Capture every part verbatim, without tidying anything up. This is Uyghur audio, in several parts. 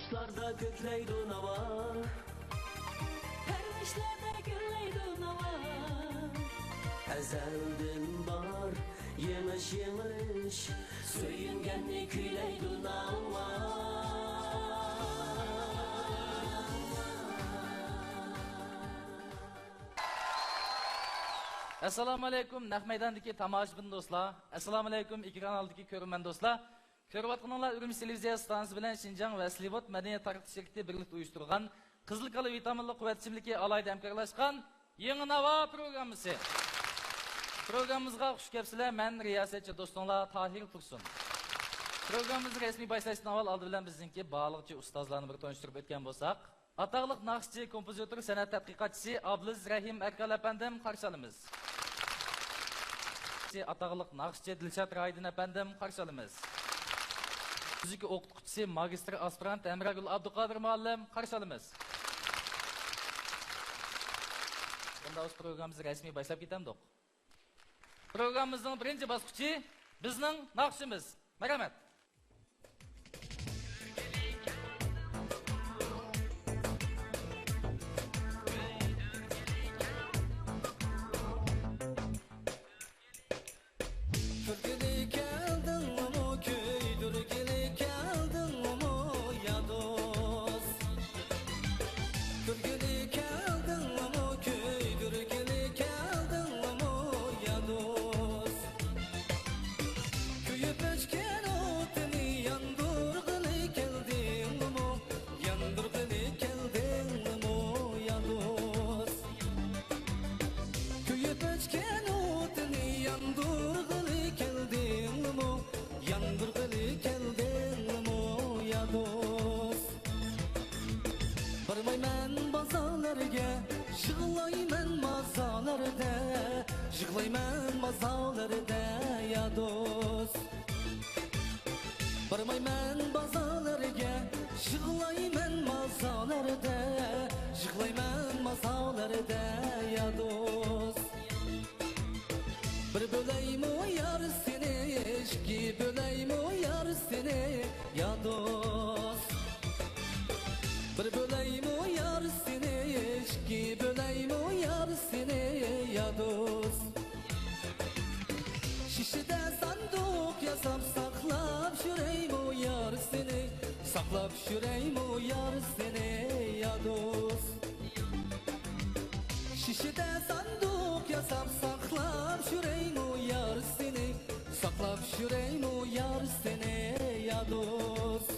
قۇشلاردا كۆكلەيدۇ ناۋا. پەرۋىشلەردە گۈللەيدۇ ناۋا. ئەزەلدىن بار يېڭىش-يېڭىلىش، سۆيۈنگەننى كۈيلەيدۇ ناۋا. ئەسسالامۇ ئەلەيكۇم، نەق مەيداندىكى تاماشىبىن دوستلار. ئەسسالامۇ ئەلەيكۇم، ئېكران ئالدىدىكى كۆرۈرمەن دوستلار. كۆرۈۋاتقىنىڭلار ئۈرۈمچى تېلېۋىزىيە ئىستانسىسى بىلەن شىنجاڭ ۋە سلېۋود مەدەنىيەت تارقىتىش شىركىتى بىرلىكتە ئۇيۇشتۇرغان قىزىل كالا ۋىتامىنلىق قۇۋۋەت ئىچىملىكى ئالاھىدە ھەمكارلاشقان يېڭى ناۋا پروگراممىسى. پروگراممىمىزغا خۇش كەپسىلەر، مەن رىياسەتچى دوستۇڭلار تاھىر تۇرسۇن. پروگراممىمىزنى رەسمىي باشلاشتىن ئاۋۋال ئالدى بىلەن بىزنىڭكى بارلىقچە ئۇستازلارنى بىر تونۇشتۇرۇپ ئۆتكەن بولساق، ئاتاقلىق ناخشىچى، كومپوزىتور، سەنئەت تەتقىقاتچىسى ئابلىز رەھىم ئەركال ئەپەندىم، قارشى ئالىمىز. ئاتاقلىق ناخشىچى دىلشات رايدىن ئەپەندىم، قارشى ئالىمىز. مۇزىكا ئوقۇتقۇچىسى، ماگىستىر ئاسپىرانت ھەمراگۈل ئابدۇقادىر مۇئەللىم، قارشى ئالىمىز. بۇنداق بولسا پروگراممىمىزنى رەسمىي باشلاپ كېتەمدۇق. پروگراممىمىزنىڭ بىرىنچى باسقۇچى بىزنىڭ ناخشىمىز. مەرھەمەت. كۈلگىلى كەلدىڭمۇ، كۆيدۈرگىلى كەلدىڭمۇ، يا دوست؟ كۈلگىلى كەلدىڭمۇ، كۆيدۈرگىلى كەلدىڭمۇ، يا دوست؟ كۆيۈپ ئۆچكەن ئوتىنى ياندۇرغىلى كەلدىڭمۇ، ياندۇرغىلى كەلدىڭمۇ، يا دوست؟ كۆيۈپ ئۆچكەن ئوتىنى ياندۇرغىلى كەلدىڭمۇ، ياندۇرغىلى كەلدىڭمۇ، يا دوست؟ بارمايمەن بازارلارغا، يىغلايمەن مازارلاردا، يىغلايمەن مازارلاردا، يا دوست. بارمايمەن بازارلارغا، يىغلايمەن مازارلاردا، يىغلايمەن مازارلاردا، يا دوست. بىر بۆلەيمۇ يار سېنى، ئىككى بۆلەيمۇ يار سېنى، يا دوست. بىر بۆلەيمۇ يار سېنى، ئىككى بۆلەيمۇ يار سېنى، يا دوست. شېشىدە ساندۇق ياساپ ساقلاپ يۈرەيمۇ يار سېنى، ساقلاپ يۈرەيمۇ يار سېنى، يا دوست. شېشىدە ساندۇق ياساپ ساقلاپ يۈرەيمۇ يار سېنى، ساقلاپ يۈرەيمۇ يار سېنى، يا دوست.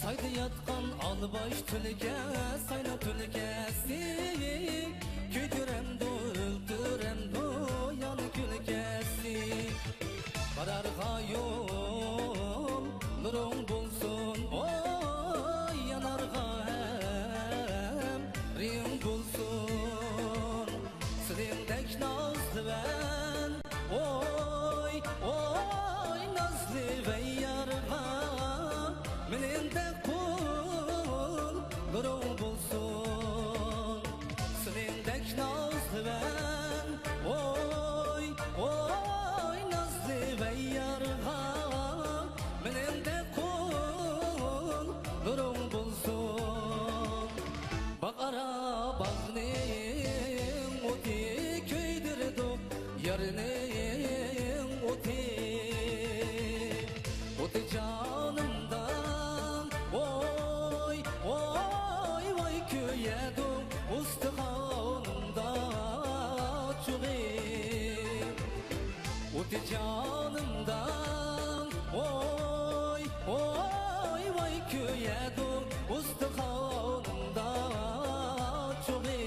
سايدا ياتقان ئالباش تۈلكە، ساينا تۈلكەسى، كۆيدۈرەمدۇ، ئۆلتۈرەمدۇ يانا كۈلكەسى. بارارغا يوللىرىڭ بولسۇن، ئوي، يانارغا ئەمرىڭ بولسۇن. سېنىڭدەك نازلىۋەن، ئوي، ئوي، نازلىۋەن يارغا، مېنىڭدەك قۇللىرىڭ بولسۇن. سېنىڭدەك نازلىۋەن، ئوي، ئوي، نازلىۋەن يارغا، مېنىڭدەك قۇللىرىڭ بولسۇن. باغ ئارا باغنىڭ ئوتى كۆيدۈرىدۇ يارنىڭ ئوتى. ئوتى جانىمدا، ۋاي، ۋاي، ۋاي، كۆيىدۇ ئۇستىخانىمدا چۇغى. ئوتى جانىمدا، ۋاي، ۋاي، ۋاي، كۆيىدۇ ئۇستىخانىمدا چۇغى.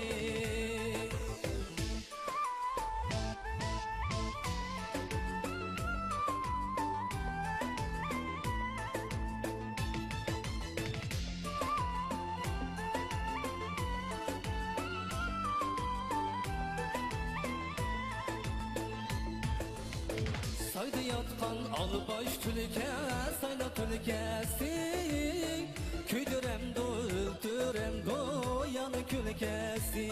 ئۆيدە ياتقان ئالباش تۈلكە، سايلا تۈلكەسى، كۆيدۈرەمدۇ، ئۆلتۈرەمدۇ يانا كۈلكەسى.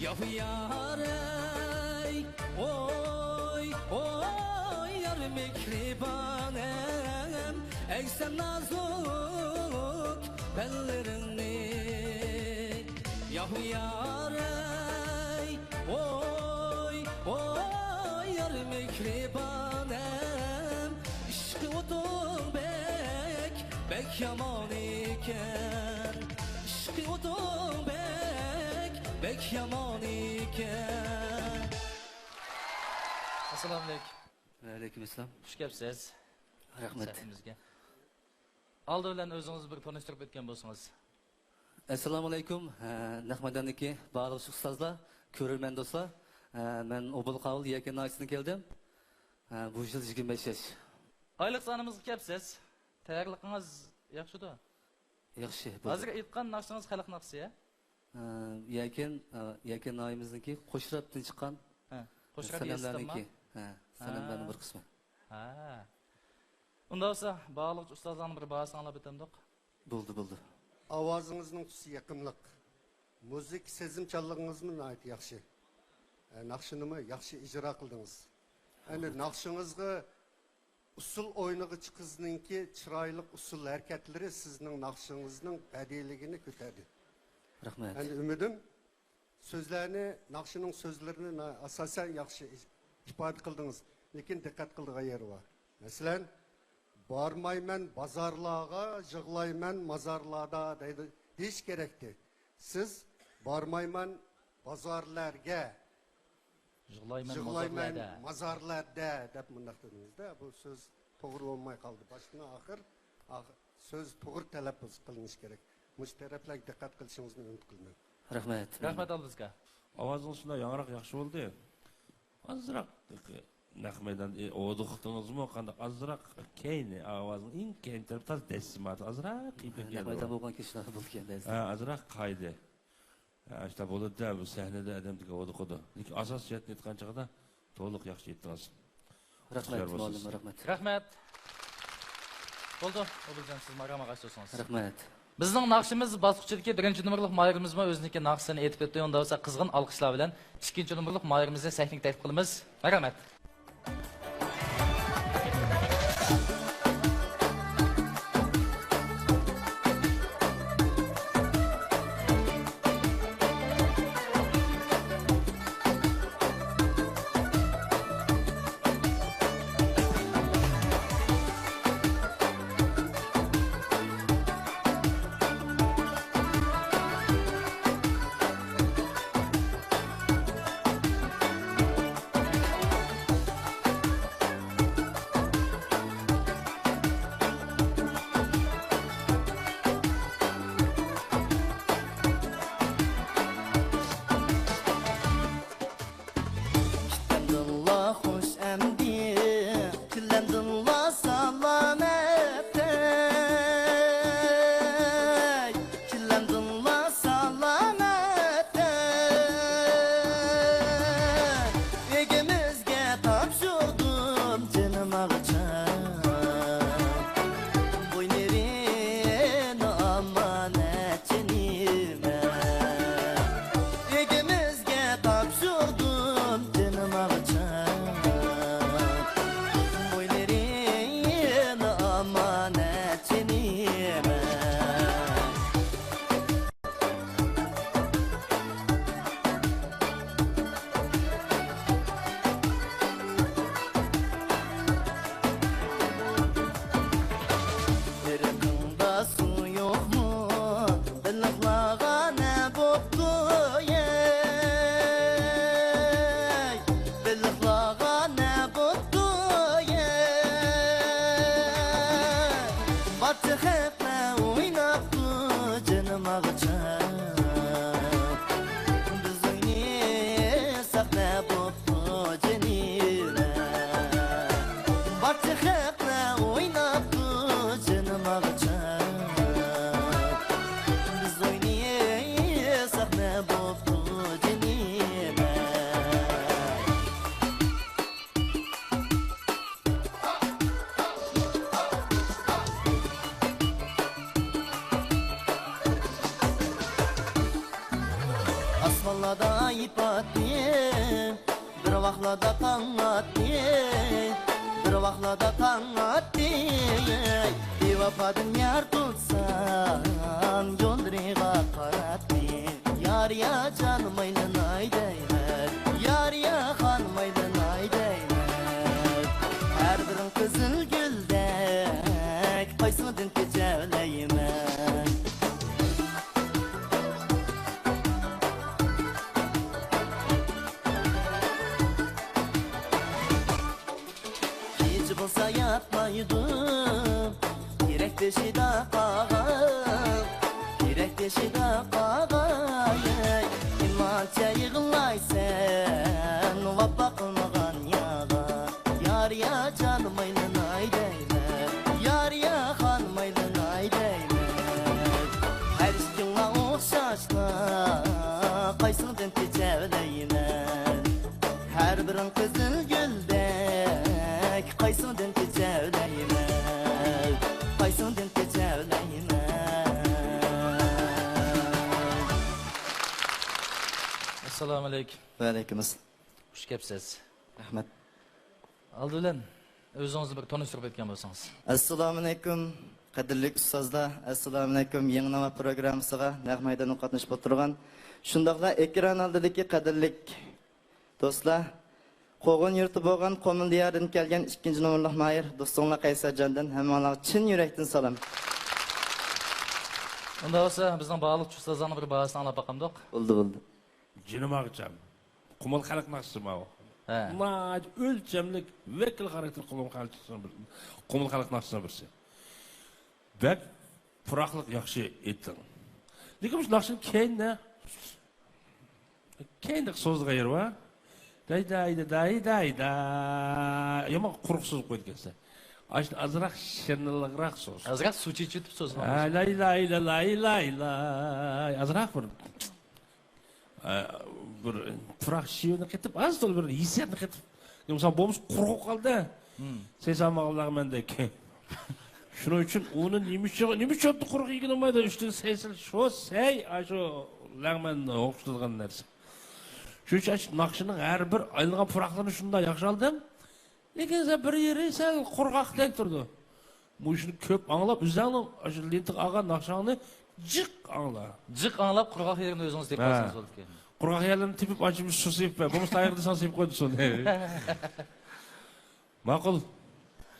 ياھۇ يار ئەي، ئوي، ئوي، يار مېھرىبانەم، ئەگسەم نازۇك بەللىرىڭنى. ياھۇ يار ئەي، ئوي، ئوي، يار مېھرىبانەم، ئىشقى ئوتۇڭ بەك، بەك يامان ئىكەن. ئىشقى ئوتۇڭ بەك، بەك يامان ئىكەن. ئەسسالامۇئەلەيكۇم. ۋەئەلەيكۇم ئەسسالام. خۇش كەپسىز. رەھمەت. سەھنىمىزگە. ئالدى بىلەن ئۆزىڭىزنى بىر تونۇشتۇرۇپ ئۆتكەن بولسىڭىز. ئەسسالامۇئەلەيكۇم، ھە، نەق مەيداندىكى بارلىق ئۇستازلار، كۆرۈرمەن دوستلار. ھە، مەن ئوبۇل قاۋۇل يەكەن ناھىيەسىدىن كەلدىم. ھە، بۇ يىل يىگىرمە بەش ياش. ئايلىق سانىمىزغا كەپسىز. تەييارلىقىڭىز ياخشىدۇ؟ ياخشى، بولدى. ھازىر ئېيتقان ناخشىڭىز خەلق ناخشىسى، ھە؟ ھە، يەكەن، ھە، يەكەن ناھىيەمىزنىڭكى قوشراپتىن چىققان، ھە، قوشراپ سەنەملەرنىڭكى، يېزىقتىنمۇ؟ ھە، سەنەملەرنىڭ ھە. بىر قىسمى. ھە. ئۇنداق بولسا، باھالىغۇچى ئۇستازلارنىڭ بىر باھاسىنى ئاڭلاپ ئۆتەمدۇق؟ بولدى، بولدى. ئاۋازىڭىزنىڭ تۈسى يېقىملىق. مۇزىكا سېزىمچانلىقىڭىزمۇ ناھايىتى ياخشى. ئە، ناخشىنىمۇ ياخشى ئىجرا قىلدىڭىز. ئەنە، رەھمەت. ناخشىڭىزغا ئۇسسۇل ئوينىغۇچى قىزنىڭكى چىرايلىق ئۇسسۇل ھەرىكەتلىرى سىزنىڭ ناخشىڭىزنىڭ بەدىيلىكىنى كۆتەردى. رەھمەت. ئەنە، ئۈمىدىم، سۆزلەرنى، ناخشىنىڭ سۆزلىرىنى نا-، ئاساسەن ياخشى ئىپادە قىلدىڭىز، لېكىن دىققەت قىلىدىغان يېرى بار. مەسىلەن، «بارمايمەن بازارلارغا، يىغلايمەن مازارلاردا» دەيدۇ، دېيىش كېرەكتى. سىز «بارمايمەن بازارلارغا، يىغلايمەن يىغلايمەن مازارلاردا. مازارلاردا» دەپ مۇنداق دېدىڭىز-دە، بۇ سۆز توغرا بولماي قالدى. باشتىن ئاخىر، ئاخىر سۆز توغرا تەلەپپۇز قىلىنىشى كېرەك. مۇشۇ تەرەپلەرگە دىققەت قىلىشىڭىزنى ئۈمىد قىلىمەن. رەھمەت. رەھمەت، ئالدىسكا. ئاۋازىڭىز شۇنداق ياڭراق ياخشى بولدى. ئازراق نەق مەيدان، ئى، ئودا ئۇقتىڭىزمۇ قانداق؟ ئازراق كەينى، ئاۋازنىڭ ئەڭ كەينى تەرىپى تازا دەسسىما، ئازراق قىيىپ نەق كەتكەن. مەيدان بولغان كېسىلەر بولىدىكەن بەزىدە. ھە، ئازراق قايدى. ھە، شۇنداق بولىدۇ-دە، بۇ سەھنىدە ئادەمدىكى ئودا ئۇقىدۇ. لېكىن ئاساسىي جەھەتتىن ئېيتقان چاغدا تولۇق ياخشى ئېيتتىڭىز. رەھمەت، خۇشيار بولسۇن مۇئەللىم، سىزگە. رەھمەت. رەھمەت. بولدى، ئوبۇلجان، سىز مايرامغا قايتىسىز. رەھمەت. بىزنىڭ ناخشىمىز باسقۇچىدىكى بىرىنچى نومۇرلۇق ماھىرىمىزمۇ ئۆزىنىڭكى ناخشىسىنى ئېيتىپ ئۆتتى. ئۇنداق بولسا قىزغىن ئالقىشلار بىلەن ئىككىنچى نومۇرلۇق ماھىرىمىزنى سەھنىگە تەكلىپ قىلىمىز. مەرھەمەت. ۋاقلاردا ئېيىپ ئاتتى، بىر ۋاقلاردا تاڭ ئاتتى، بىر ۋاقلاردا تاڭ ئاتتى. بىۋاپادىن يار تۇتسام، يوللىرىغا قاراتتى. يار يا جانىم ئايلىناي دەيمەن، يار يا خانىم ئايلىناي دەيمەن. ھەر بىرىڭ قىزىل گۈلدەك، قايسىڭدىن كېچەلەيمەن. كېچە بولسا ياتمايدۇ، تېرەك بېشىدا قالغان، تېرەك بېشىدا قالغان. نېمانچە يىغلايسەن، ۋاپا قىلمىغان يارغا. يار يا جانىم ئايلىناي دەيمەن، يار يا خانىم ئايلىناي دەيمەن. ھەر ئىككىڭلار ئوخشاشلا، قايسىڭدىن كېچەلەيمەن؟ ھەر بىرىڭ قىزىل گۈلدەك، قايسىڭدىن كېچەلەيمەن؟ قايسىڭدىن كېچەلەيمەن؟ ئەسسالامۇئەلەيكۇم. ۋەئەلەيكۇم ئەسسالام. خۇش كەپسىز. رەھمەت. ئالدى بىلەن ئۆزىڭىزنى بىر تونۇشتۇرۇپ ئۆتكەن بولسىڭىز. ئەسسالامۇئەلەيكۇم، قەدىرلىك ئۇستازلار. ئەسسالامۇئەلەيكۇم، يېڭى ناۋا پروگراممىسىغا نەق مەيداندا قاتنىشىپ ئولتۇرغان، شۇنداقلا ئېكران ئالدىدىكى قەدىرلىك دوستلار. قوغۇن يۇرتى بولغان قۇمۇل دىيارىدىن كەلگەن ئىككىنچى نومۇرلۇق ماھىر دوستۇڭلار قەيسەرجاندىن ھەممىڭلارغا چىن يۈرەكتىن سالام. ئۇنداق بولسا، بىزنىڭ بارلىق ئۇستازلارنىڭ بىر باھاسىنى ئاڭلاپ باقامدۇق؟ بولدى، بولدى. جېنىم ئاغىچام. قۇمۇل خەلق ناخشىسى ماۋۇ. ھە. ناھايىتى ئۆلچەملىك، ۋەكىل خاراكتېر قۇمۇل خەلق، قۇمۇل خەلق ناخشىسىنىڭ بىرسى. بەك پۇراقلىق، ياخشى ئېيتتىڭ. لېكىن مۇشۇ ناخشىنىڭ كەينىدە، كەينىدە سوزىدىغان يېرى بار. داي، داي، دا، داي، داي، دا. يامان قۇرۇق سوزۇپ قويىدىكەنسەن. ئاشۇنى ئازراق شېرىنلىقراق سوز. ئازراق سۇ چېچىۋېتىپ سوزما. ھە، لاي، لاي، لا، لاي، لاي، لاي. ئازراق بىر ئە، بىر پۇراق شېۋىنى قېتىپ، ئاز تولا بىر ھېسسىياتنى قېتىپ، مىسال، بولمىسا قۇرۇق قالدى. سەيسەن ماڭا لەڭمەندەك. شۇنىڭ ئۈچۈن ئۇنى نېمە ئۈچۈن، نېمە ئۈچۈن قۇرۇق يېگىلى بولمايدۇ؟ ئۈستىگە سەيسەن، شۇ سەي، ئاشۇ لەڭمەن ئوخشىتىدىغان نەرسە. شۇنىڭ ئۈچۈن ئاشۇ ناخشىنىڭ ھەر بىر ئايلانغان پۇراقلىرىنى شۇنداق ياخشى ئالدىم. لېكىن سەن بىر يېرى سەل قۇرغاقتەك تۇرىدۇ. مۇشۇنى كۆپ ئاڭلاپ، ئۆزۈڭنىڭ ئاشۇ لېنتىغا ئالغان ناخشاڭنى جىق ئاڭلا. جىق ئاڭلاپ، قۇرغاق يېرىنى ئۆزىڭىز تېپىپ ھە. ئالسىڭىز بولىدىكەن. قۇرغاق يەرلىرىنى تېپىپ، ئانچە مۇنچە سۇ سېپىپ بەر. بولمىسا تاياقتا ساڭا سېپىپ قويدى سۇنى. ماقۇل.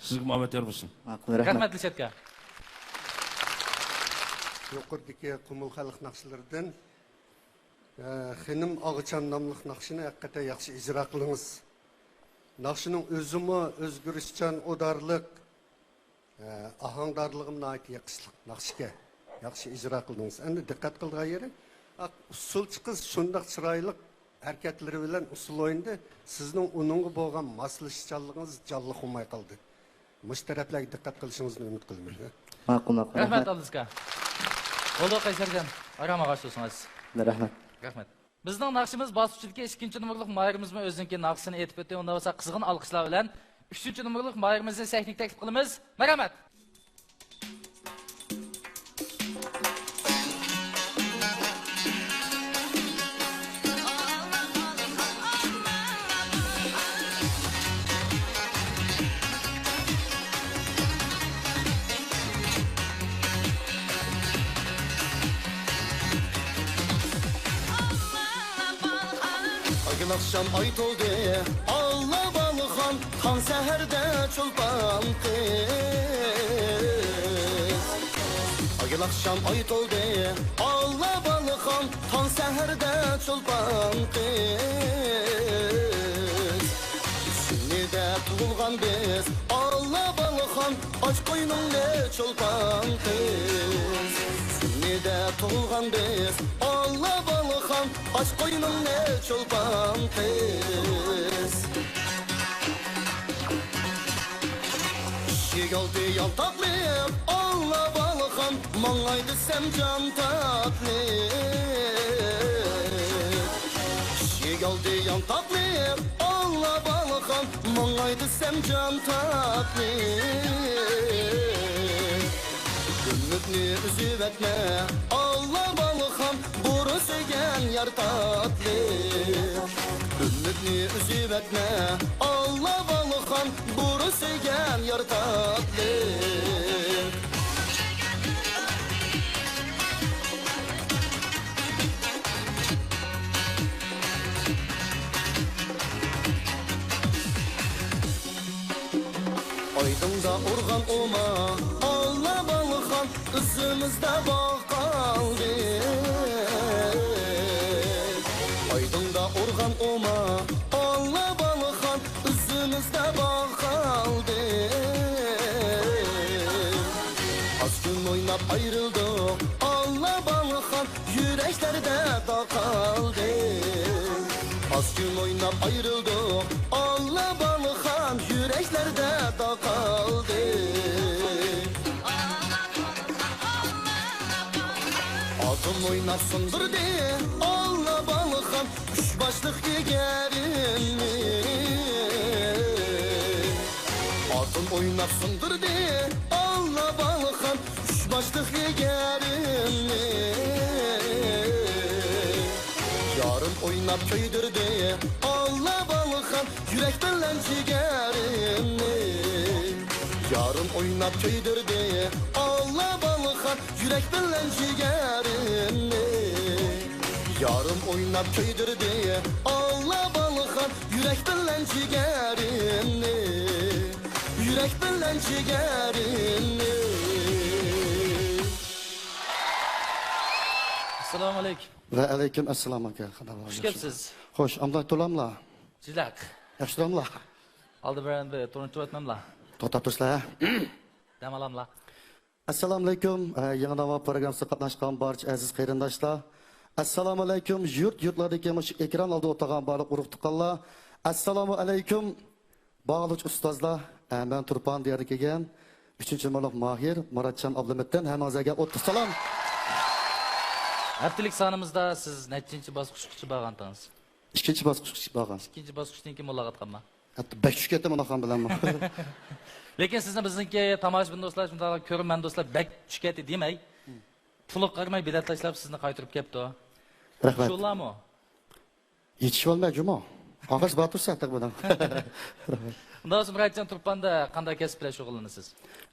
سىزگىمۇ ئامەت يار بولسۇن. ماقۇل، رەھمەت. رەھمەت، دىلشات ئاكا. يۇقىرىدىكى قۇمۇل خەلق ناخشىلىرىدىن، ئە، خېنىم ئاغىچان ناملىق ناخشىنى ھەقىقەتەن ياخشى ئىجرا قىلىڭىز. ناخشىنىڭ ئۆزىمۇ ئۆزگىرىشچان، ئۇدارلىق، ئە، ئاھاڭدارلىقىمۇ ناھايىتى يېقىشلىق ناخشىكەن. ياخشى ئىجرا قىلدىڭىز. ئەمدى دىققەت قىلىدىغان يېرى، ئاق، ئۇسسۇلچى قىز شۇنداق چىرايلىق ھەرىكەتلىرى بىلەن ئۇسسۇل ئوينىدى. سىزنىڭ ئۇنىڭغا بولغان ماسلىشىشچانلىقىڭىز جانلىق بولماي قالدى. مۇشۇ تەرەپلەرگە دىققەت قىلىشىڭىزنى ئۈمىد قىلىمەن. ماقۇل، ماقۇل. رەھمەت، رەھمەت. ئابدۇسكا. بولدى، قەيسەرجان. ئارام ئاغاچ تۇرسىڭىز. رەھمەت. رەھمەت. بىزنىڭ ناخشىمىز باسقۇچىدىكى ئىككىنچى نومۇرلۇق ماھىرىمىزمۇ ئۆزىنىڭكى ناخشىسىنى ئېيتىپ ئۆتتى. ئۇنداق بولسا قىزغىن ئالقىشلار بىلەن ئۈچىنچى نومۇرلۇق ماھىرىمىزنى سەھنىگە تەكلىپ قىلىمىز. مەرھەمەت! ئاگىل ئاخشام ئاي تولدى، ئاللا بالىخان، تاڭ سەھەردە چولپان قىز. ئاگىل ئاخشام ئاي تولدى، ئاللا بالىخان، تاڭ سەھەردە چولپان قىز. سۈننىدە تۇغۇلغان بىز، ئاللا بالىخان، ئاچ قوينۇڭنى چولپان قىز. سۈننىدە تۇغۇلغان بىز، ئاللا بالىخان، ئاچ قوينۇڭنى چولپان قىز. ئىشىك ئالدى يانتاقلىق، ئاللا بالىخان، ماڭاي دېسەم جان تاتلىق. ئىشىك ئالدى يانتاقلىق، ئاللا بالىخان، ماڭاي دېسەم جان تاتلىق. ئۈمىدنى ئۈزۈۋەتمە، ئاللا بالىخان، بۇرۇن سۆيگەن يار تاتلىق. ئاللا بالىخان بۇرسىگەن يار تاتلىق. ئايدىڭدا ئۇرغان ئوما، ئاللا بالىخان ئىزىمىزدا باغ قالدى. ئايدىڭدا ئۇرغان ئوما، ئاللا بالىخان ئىزىمىزدا باغ قالدى. ئاز كۈن ئويناپ ئايرىلدۇق، ئاللا بالىخان يۈرەكلەردە داغ قالدى. ئاز كۈن ئويناپ ئايرىلدۇق، ئاللا بالىخان يۈرەكلەردە داغ قالدى. ئاتۇم ئويناپ سۇندۇردى، ئاللا بالىخان ئۈچ باشلىق ئېگەرنى. ئاتۇم ئويناپ سۇندۇردى، ئاللا بالىخان ئۈچ باشلىق ئېگەرنى. يارىم ئويناپ كۆيدۈردى، ئاللا بالىخان يۈرەك بىلەن جىگەرنى. يارىم ئويناپ كۆيدۈردى، ئاللا بالىخان يۈرەك بىلەن جىگەرنى. يارىم ئويناپ كۆيدۈردى، ئاللا بالىخان يۈرەك بىلەن جىگەرنى. يۈرەك بىلەن جىگەرنى. ئەسسالامۇ ئەلەيكۇم. ۋە ئەلەيكۇم ئەسسالام ئاكا. قانداق ئەھۋالىڭىز؟ خۇش كەپسىز. خۇش، ئامدا تۇراملا؟ جىلاق. ياخشى تۇراملا؟ ئالدى بىرەن بىر تۇرۇنچۇۋاتماملا؟ توختاپ تۇرسىلا. دەم ئالاملا؟ ئەسسالامۇ ئەلەيكۇم، ئە، يېڭى ناۋا پروگراممىسىغا قاتناشقان بارچە ئەزىز قېرىنداشلار. ئەسسالامۇ ئەلەيكۇم، يۇرت-يۇرتلاردىكى مۇشۇ ئېكران ئالدىدا ئولتۇرغان بارلىق ئۇرۇق-تۇغقانلار. ئەسسالامۇ ئەلەيكۇم، باھالىغۇچى ئۇستازلار. ئە، مەن تۇرپان دىيارىدىن كەلگەن ئۈچىنچى نومۇرلۇق ماھىر، مۇراتجان ئابلىمىتتىن ھەممىڭىزگە ئوتلۇق سالام. ھەپتىلىك سانىمىزدا سىز نەچچىنچى باسقۇچقىچە بارغانتىڭىز؟ ئىككىنچى باسقۇچقىچە بارغان. ئىككىنچى باسقۇچتىن كېيىن موللاغا ئاتقانما؟ ھەتتا بەك چۈشۈپ كەتتىم ئۇنىڭغا بىلەنمۇ. لېكىن سىزنى بىزنىڭكى تاماشىبىن دوستلار، شۇنداق كۆرۈرمەن دوستلار بەك چۈشۈپ كەتتى دېمەي، پۇلىغا قارىماي بېلەت تاشلاپ سىزنى قايتۇرۇپ كەپتۇ. رەھمەت. شۇلارمۇ؟ يېتىشىۋالماي جۇمۇ. ئاخىرسى بار تۇرسا ئاتاق بۇنىڭ. رەھمەت. ئۇنداق بولسا مۇراتجان، تۇرپاندا قانداق كەسىپ بىلەن شۇغۇللىنىسىز؟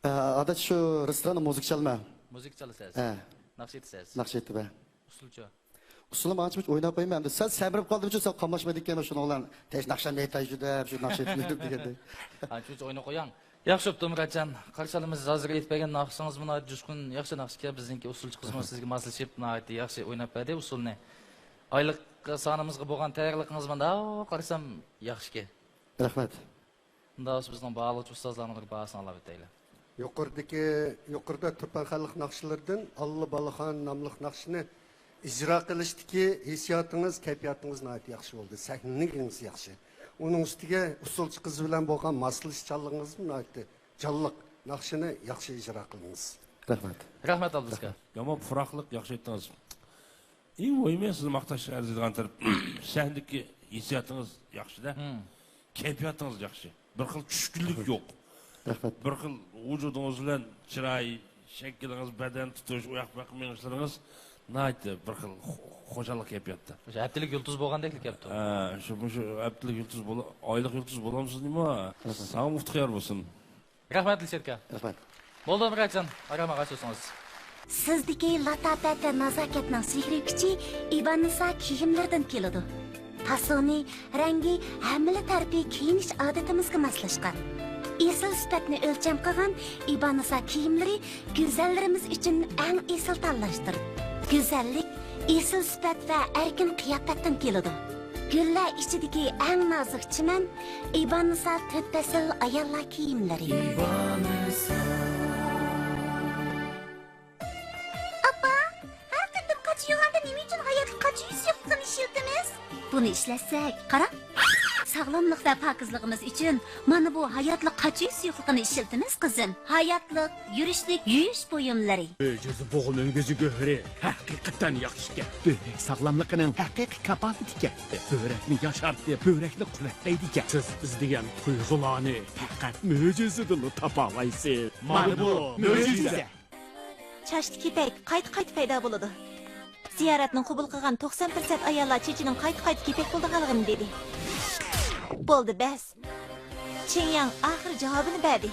ئە، ئادەتتە شۇ رېستوراندا مۇزىكا چالىمەن. مۇزىكا چالىسىز؟ ھە. ناخشا ئېيتىسىز؟ ناخشا ئېيتىمەن. ئۇسسۇلچۇ؟ ئۇسسۇلنى ئانچە مۇنچە ئويناپ قويىمەن. ئەمدى سەل سەمرىپ قالدىم شۇ، سەل قاملاشمايدىكەن شۇنىڭ بىلەن. تېز ناخشامنى ئېيتايچۇ دەپ، شۇ ناخشا ئېيتىپ يۈردۈم دېگەندەك. ئانچە مۇنچە ئويناپ قويۇڭ. ياخشى بوپتۇ، مۇراتجان. قارشى ئالىمىز ھازىر ئېيتىپ بەرگەن ناخشىڭىزمۇ ناھايىتى جۇشقۇن، ياخشى ناخشىكەن. بىزنىڭكى ئۇسسۇلچى قىزمۇ سىزگە ماسلىشىپ، ناھايىتى ياخشى ئويناپ بەردى ئۇسسۇلنى. ئايلىق سانىمىزغا بولغان تەييارلىقىڭىزمۇ، مۇنداق قارىسام، ياخشىكەن. رەھمەت. ئۇنداق بولسا بىزنىڭ باھالىغۇچى ئۇستازلارنىڭ بىر باھاسىنى ئالاۋېتەيلى. يۇقىرىدىكى، يۇقىرىدا تۇرپان خەلق ناخشىلىرىدىن ئاللا بالىخان ناملىق ناخشىنى ئىجرا قىلىشتىكى ھېسسىياتىڭىز، كەيپىياتىڭىز ناھايىتى ياخشى بولدى. سەھنىنىڭىز ياخشى. ئۇنىڭ ئۈستىگە ئۇسسۇلچى قىز بىلەن بولغان ماسلىشىشچانلىقىڭىزمۇ ناھايىتى جانلىق. ناخشىنى ياخشى ئىجرا قىلدىڭىز. رەھمەت. رەھمەت، ئابدۇسكا. يامان پۇراقلىق، ياخشى ئېيتتىڭىز. ئەڭ مۇھىمى، سىزنى ماختاشقا ئەرزىيدىغان تەرەپ، سەھنىدىكى ھېسسىياتىڭىز ياخشىدە. مم. كەيپىياتىڭىز ياخشى. بىر خىل چۈشكۈنلۈك يوق. رەھمەت. بىر خىل ۋۇجۇدىڭىز بىلەن چىراي، شەكلىڭىز، بەدەن تۇتۇش، ئۇياق بۇياققا مېڭىشلىرىڭىز ناھايىتى بىر خىل خۇ-، خۇشاللىق كەيپىياتتا. شۇ ھەپتىلىك يۇلتۇز بولغاندەكلا كەپتۇ. ھە، شۇ، مۇشۇ ھەپتىلىك يۇلتۇز بولا-، ئايلىق يۇلتۇز بولامسىز نېمە؟ رەھمەت. ساڭا ئۇتۇق يار بولسۇن. رەھمەت، ئەلىشىر ئاكا. رەھمەت. بولدى، مۇراتجان، ئارام ئاغا سۆزىڭىز. سىزدىكى لاتاپەت ۋە نازاكەتنىڭ سېھرىي كۈچى ئىباننىسا كىيىملىرىدىن كېلىدۇ. پاسونى، رەڭگى، ھەممىلا تەرىپى كىيىنىش ئادىتىمىزگە ماسلاشقان. ئېسىل سۈپەتنى ئۆلچەم قىلغان ئىباننىسا كىيىملىرى گۈزەللىرىمىز ئۈچۈن ئەڭ ئېسىل تاللاشتۇر. گۈزەللىك ئېسىل سۈپەت ۋە ئەركىن قىياپەتتىن كېلىدۇ. گۈللەر ئىچىدىكى ئەڭ نازۇك چىمەن، ئىبانىسا تۆت پەسىل ئاياللار كىيىملىرى. ئاپا، ھەر قېتىم قاچا يۇغاندا نېمە ئۈچۈن ھاياتلىق قاچا يۇيۇش سۇيۇقلۇقىنى ئىشلىتىمىز؟ بۇنى ئىشلەتسەك، قارا، ساغلاملىق ۋە پاكىزلىقىمىز ئۈچۈن مانا بۇ ھاياتلىق قاچا يۇيۇش سۇيۇقلۇقىنى ئىشلىتىمىز، قىزىم. ھاياتلىق يۈرۈشلۈك يۇيۇش بۇيۇملىرى. مۆجىزە بوغۇم ئۆڭگۈزى گۆھىرى ھەقىقەتەن ياخشىكەن. بۆرەك ساغلاملىقىنىڭ ھەقىقىي كاپالىتىكەن. بۆرەكنى ياشارتىپ، بۆرەكنى قۇۋۋەتلەيدىكەن. سىز ئىزدىگەن تۇيغۇلارنى پەقەت مۆجىزىدىلا تاپالايسىز. مانا بۇ مۆجىزە. چاچتا كېپەك قايتا-قايتا پەيدا بولىدۇ. زىيارەتنى قوبۇل قىلغان توقسان پىرسەنت ئاياللار چېچىنىڭ قايتا-قايتا كېپەك بولىدىغانلىقىنى دېدى. بولدى، بەس. چىڭياڭ ئاخىرى جاۋابىنى بەردى.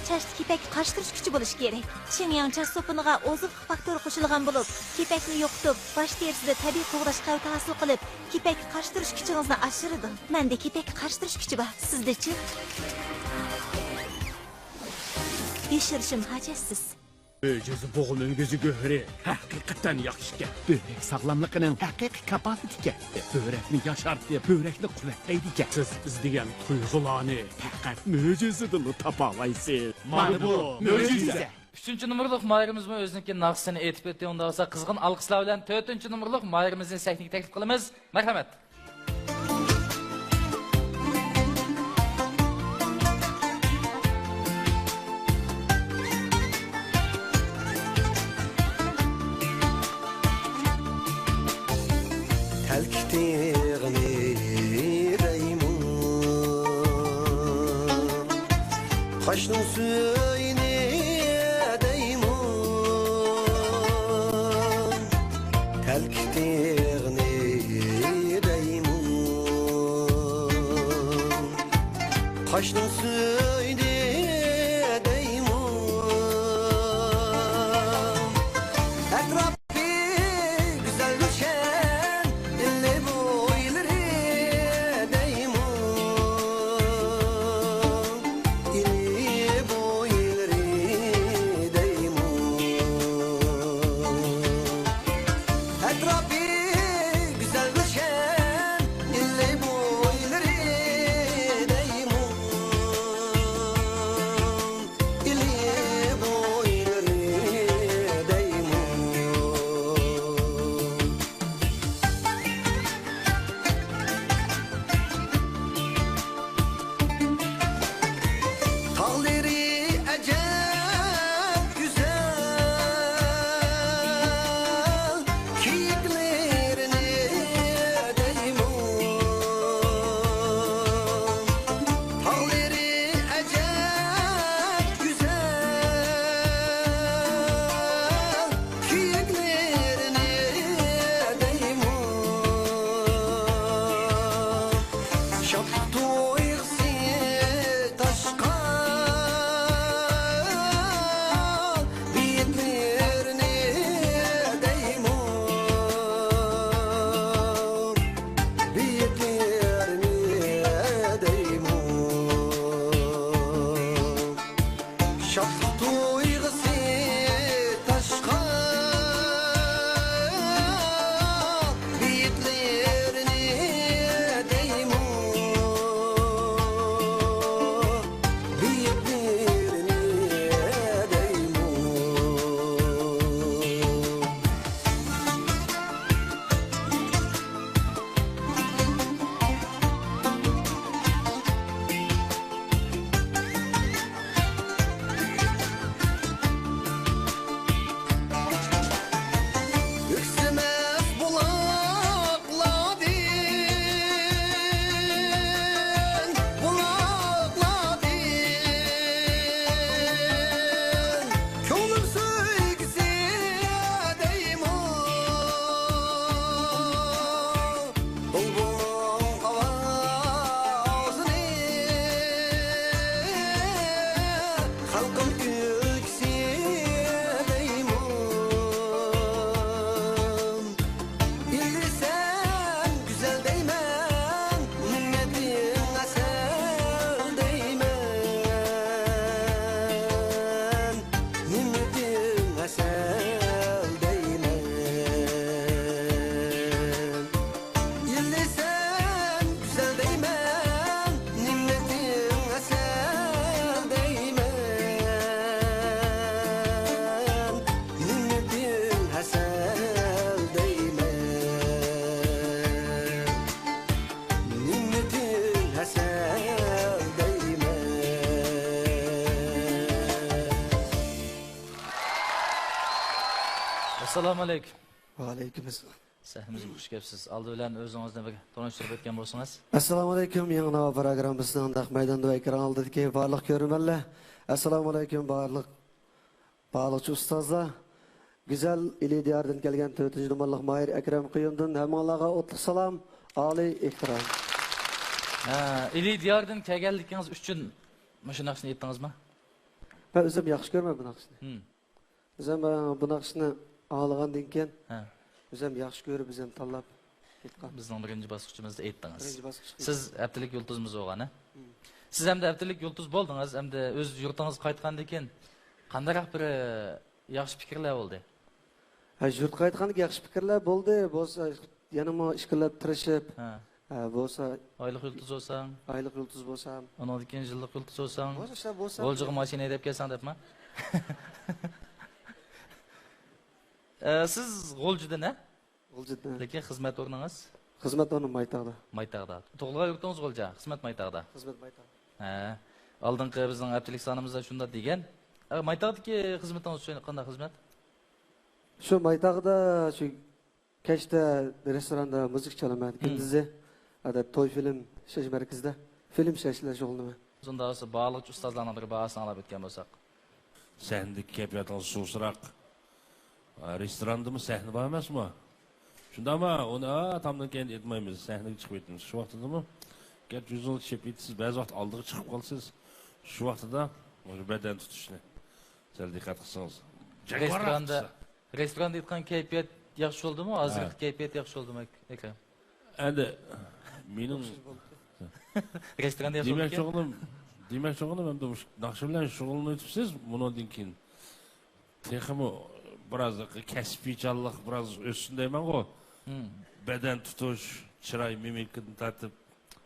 چاچتا كېپەككە قارشى تۇرۇش كۈچى بولۇشى كېرەك. چىڭياڭ چاچ سوپۇنىغا ئوزۇقلۇق فاكتورى قوشۇلغان بولۇپ، كېپەكنى يوقىتىپ، باش تېرىسىدە تەبىئىي قوغداش قەۋىتى ھاسىل قىلىپ، كېپەككە قارشى تۇرۇش كۈچىڭىزنى ئاشۇرىدۇ. مەندە كېپەككە قارشى تۇرۇش كۈچى بار. سىزدىچۇ؟ يوشۇرۇشۇم ھاجەتسىز. مۆجىزە بوغۇم ئۈنگۈزى گۆھىرى ھەقىقەتەن ياخشىكەن. بۆرەك ساغلاملىقىنىڭ ھەقىقىي كاپالىتىكەن. بۆرەكنى ياشارتىپ، بۆرەكنى قۇۋۋەتلەيدىكەن. سىز ئىزدىگەن تۇيغۇلارنى پەقەت مۆجىزىدىلا تاپالايسىز. مانا بۇ مۆجىزە. ئۈچىنچى نومۇرلۇق ماھىرىمىزمۇ ئۆزىنىڭكى ناخشىسىنى ئېيتىپ ئۆتتى. ئۇنداق بولسا قىزغىن ئالقىشلار بىلەن تۆتىنچى نومۇرلۇق ماھىرىمىزنى سەھنىگە تەكلىپ قىلىمىز. مەرھەمەت. تەلكىتىغنى دەيمۇ، قاشنىڭ سۈيىنى دەيمۇ، تەلكىتىغنى دەيمۇ، قاشنىڭ سۈيىنى دەيمۇ. ئەتراپ گۈزەل گۈلشەن، ئىلى بويلىرى دەيمۇ، ئىلى بويلىرى دەيمۇ. ئەتراپى گۈزەل گۈلشەن، ئىلى بويلىرى دەيمۇ. ئىلى بويلىرى دەيمۇ. تاغلىرى ئەجەب گۈزەل، كىيىكلىرىنى دەيمۇ. تاغلىرى ئەجەب گۈزەل، كىيىكلىرىنى دەيمۇ. شادلىق تۇيغۇسى تاشقان بېيىتلىرىنى دەيمۇ، بېيىتلىرىنى دەيمۇ. شادلىق تۇيغۇسى تاشقان بېيىتلىرىنى دەيمۇ، بېيىتلىرىنى دەيمۇ. ئۆكسۈمەس بۇلاقلاردىن، بۇلاقلاردىن كۆڭلۈم سۆيگۈسى دەيمۇ. بۇلبۇلنىڭ ئاۋازىنى خەلقىم كۈلكىسى دەيمۇ. ئىلى سەن گۈزەل دەيمەن، نىمىتىڭ ئەسەل دەيمەن، نىمىتىڭ ئەسەل دەيمەن. ئىلى سەن گۈزەل دەيمەن، نىمىتىڭ ئەسەل دەيمەن، نىمىتىڭ ئەسەل دەيمەن، نىمىتىڭ ئەسەل دەيمەن. ئەسسالامۇ ئەلەيكۇم. ۋەئەلەيكۇم ئەسسالام. سەھنىمىزگە خۇش كەپسىز. ئالدى بىلەن ئۆزىڭىزنى بىر تونۇشتۇرۇپ ئۆتكەن بولسىڭىز. ئەسسالامۇئەلەيكۇم، يېڭى ناۋا پروگراممىسىنىڭ نەق مەيدانىدا ۋە ئېكران ئالدىدىكى بارلىق كۆرۈرمەنلەر. ئەسسالامۇئەلەيكۇم، بارلىق، بارلىقچە ئۇستازلار. گۈزەل ئىلى دىيارىدىن كەلگەن تۆتىنچى نومۇرلۇق ماھىر ئەكرەم قۇيۇمدىن ھەممىڭلارغا ئوتلۇق سالام، ئالىي ئېھتىرام. ھە، ئىلى دىياردىن كەلگەنلىكىڭىز ئۈچۈن مۇشۇ ناخشىنى ئېيتتىڭىزمۇ؟ مەن ئۆزۈم ياخشى كۆرىمەن بۇ ناخشىنى. ھىم. ئۆزۈم، ئە، بۇ ناخشىنى ئاڭلىغاندىن كېيىن، ھە، ئۆزۈم ياخشى كۆرۈپ، ئۆزۈم تاللاپ ئېيتقان. بىزنىڭ بىرىنچى باسقۇچىمىزدا ئېيتتىڭىز. بىرىنچى باسقۇچ. سىز ھەپتىلىك يۇلتۇزىمىز بولغان، ھە؟ ھىم. سىز ئەمدى ھەپتىلىك يۇلتۇز بولدىڭىز، ئەمدى ئۆز يۇرتىڭىزغا قايتقاندىن كېيىن قانداقراق بىر، ئە، ياخشى پىكىرلەر بولدى؟ ھە، يۇرتقا قايتقاندىن كېيىن ياخشى پىكىرلەر بولدى. بولسا، يەنىمۇ ئىككىلەپ تىرىشىپ، ھە. ھە، بولسا ئايلىق يۇلتۇز بولساڭ. ئايلىق يۇلتۇز بولسام. ئۇنىڭدىن كېيىن يىللىق يۇلتۇز بولساڭ. بولسا، شۇنداق بولسام. غۇلجىغا ماشىنا ھەيدەپ كەلسەڭ دەپما؟ ئە، سىز غۇلجىدىن، ھە؟ غۇلجىدىن. لېكىن خىزمەت ئورنىڭىز؟ خىزمەت ئورنۇم مايتاغدا. مايتاغدا. تۇغۇلغان يۇرتىڭىز غۇلجا، خىزمەت مايتاغدا. خىزمەت مايتاغدا. ھە. ئالدىنقى بىزنىڭ ھەپتىلىك سانىمىزدا شۇنداق دېگەن. ئە، مايتاغدىكى خىزمىتىڭىز شۇ قانداق خىزمەت؟ شۇ مايتاغدا شۇ كەچتە رېستوراندا مۇزىكا چالىمەن. ھىم. كۈندۈزى ئادەت توي فىلىم ئىشلەش مەركىزىدە فىلىم ئىشلەش بىلەن شۇغۇللىنىمەن. شۇنداق بولسا، بارلىقچە ئۇستازلارنىڭ بىر باھاسىنى ئاڭلاپ ئۆتكەن بولساق. سەھنىدىكى كەيپىياتىڭىز سۇسراق. ئا، رېستوراندىمۇ سەھنە بار ئەمەسمۇ؟ شۇنداقمۇ؟ ئۇنى، ئا، تامدىن كېيىن ئېيتمايمىز. سەھنىگە چىقىپ ئېيتىمىز. شۇ ۋاقتىدىمۇ گەرچە يۈزىڭىزنى چېپىپ ئېيتىسىز، بەزى ۋاقىت ئالدىغا چىقىپ قالىسىز. شۇ ۋاقتىدا مۇشۇ بەدەن تۇتۇشنى سەل دىققەت قىلسىڭىز. جەڭگىۋارراق رېستوراندا، قىلسا. رېستوراندا ئېيتقان كەيپىيات ياخشى بولدىمۇ؟ ھازىرقى، ھە، كەيپىيات ياخشى بولدىمۇ، ئەك-، ئەكرەم؟ ئەندى مېنىڭ رېستوراندا ياخشى دېمەكچى بولدىكەن. بولغىنىم، دېمەكچى بولغىنىم، ئەمدى مۇشۇ ناخشا بىلەن شۇغۇللىنىۋېتىپسىز، بۇنىڭدىن كېيىن تېخىمۇ بىراز كەسپىيچانلىق بىراز ئۆتسۇن دەيمەنغۇ. ھىم. بەدەن تۇتۇش، چىراي مىمىكىدىن تارتىپ،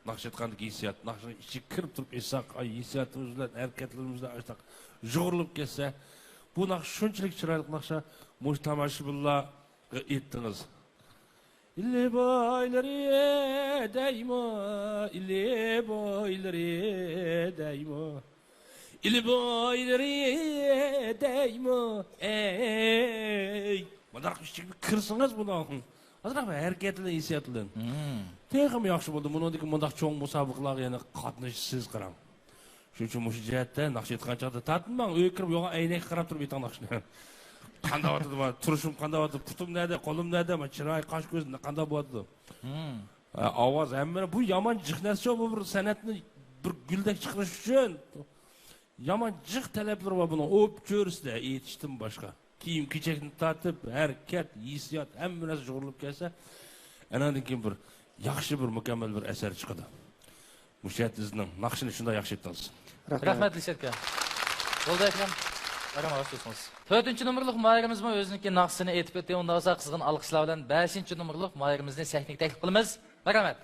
ناخشا ئېيتقاندىكى ھېسسىيات، ناخشىنىڭ ئىچىگە كىرىپ تۇرۇپ ئېيتساق، ئاي، ھېسسىياتىمىز بىلەن، ھەرىكەتلىرىمىز بىلەن ئاشۇنداق يۇغۇرۇلۇپ كەتسە، بۇ ناخشا شۇنچىلىك چىرايلىق ناخشا، مۇشۇ تاماشىبىنلارغا ئېيتتىڭىز. ئىلى بويلىرى دەيمۇ، ئىلى بويلىرى دەيمۇ، ئىلى بويلىرى دەيمۇ، ئەي. مۇنداق ئىچىگە كىرسىڭىز بۇنىڭ. ئازراق بىر ھەرىكەت بىلەن، ھېسسىيات بىلەن. مم. تېخىمۇ ياخشى بولدى. بۇنىڭدىن كېيىن مۇنداق چوڭ مۇسابىقىلارغا يەنە قاتنىشىسىز، قاراڭ. شۇنىڭ ئۈچۈن مۇشۇ جەھەتتە ناخشا ئېيتقان چاغدا تارتىنماڭ، ئۆيگە كىرىپ يوغان ئەينەككە قاراپ تۇرۇپ ئېيتىڭ ناخشىنى. قانداق بولۇۋاتىدۇ، مانا تۇرۇشۇم قانداق بولۇۋاتىدۇ، پۇتۇم نەدە، قولۇم نەدە، مانا چىراي، قاش، كۆز قانداق بولۇۋاتىدۇ. مم. ئا، ئاۋاز ھەممە، بۇ يامان جىق نەرسە، بۇ بىر سەنئەتنى بىر گۈلدەك چىقىرىش ئۈچۈن. يامان جىق تەلەپلىرى بار بۇنىڭ. ئوپ چۆرىسىدە ئېيتىشتىن باشقا. كىيىم-كېچەكتىن تارتىپ، ھەرىكەت، ھېسسىيات، ھەممە نەرسە يۇغۇرۇلۇپ كەلسە، ئاناندىن كېيىن بىر ياخشى، بىر مۇكەممەل بىر ئەسەر چىقىدۇ. مۇشۇ يەردە ئىزنىڭ ناخشىنى شۇنداق ياخشى ئېيتتىڭىز. رەھمەت. رەھمەت، ئىلشاتكا. بولدى، ئەكرەم. ئارام ئاۋاز قويسىڭىز. تۆتىنچى نومۇرلۇق ماھىرىمىزمۇ ئۆزىنىڭكى ناخشىسىنى ئېيتىپ ئۆتتى. ئۇنداق بولسا، قىزغىن ئالقىشلار بىلەن بەشىنچى نومۇرلۇق ماھىرىمىزنى سەھنىگە تەكلىپ قىلىمىز. مەرھەمەت.